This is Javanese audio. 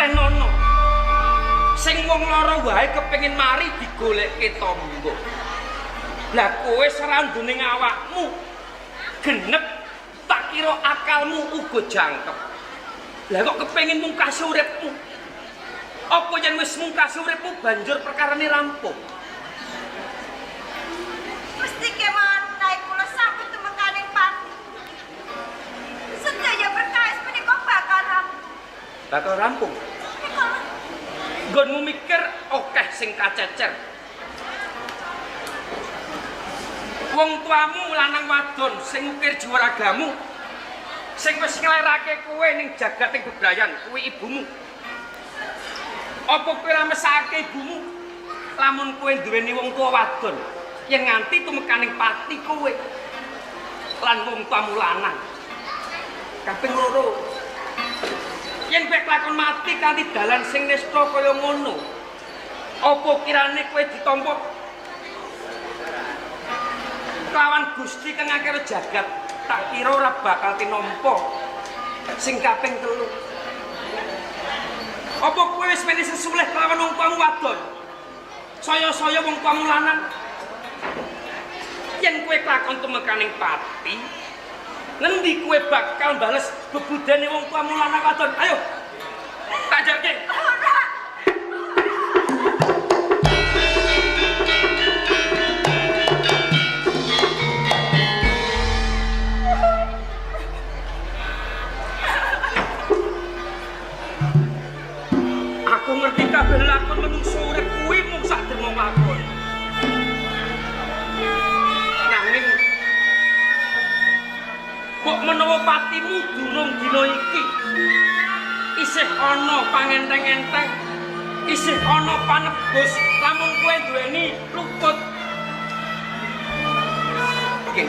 Patenono. Sing wong lara wae kepengin mari digolekke tangga. Lah kowe serandune awakmu genep, tak kira akalmu uga jangkep. Lah kok kepengin mungkasi uripmu? Apa yen wis mungkasi uripmu banjur perkarane rampung? Mesti kemana kula sampun tumekaning pati. Sedaya perkawis menika bakal rampung. Bakal rampung. Menika Nggonmu mikir akeh sing kacecer. Wong tuamu lanang wadon sing ngukir jiwa ragamu, sing wis nglairake kowe ning jagat ing bebrayan kuwi ibumu. Apa kowe ora mesake ibumu lamun kowe duweni wong tuwa wadon yen nganti tumekaning pati kowe lan wong tuamu lanang? Kaping loro, yen kowe kelakon mati kanthi dalan sing nista kaya ngono, apa kirane kowe ditampa kelawan Gusti kang akeh jagat? Tak kira ora bakal tinampa. Sing kaping telu, apa kowe wis meni sesulih kelawan wong tuamu wadon, saya-saya wong tuamu lanang? Yen kowe kelakon tumekaning pati, ngendi kowe bakal bales bebudane wong tuamu lanang wadon? Ayo tak jarke. Ora. Aku ngerti kabeh lakon menungso urip kuwi mung sak derma lakon. Nanging kok menawa patimu durung dina iki isih ana pangenteng-enteng, isih ana panebus lamun kowe duweni luput. Oke.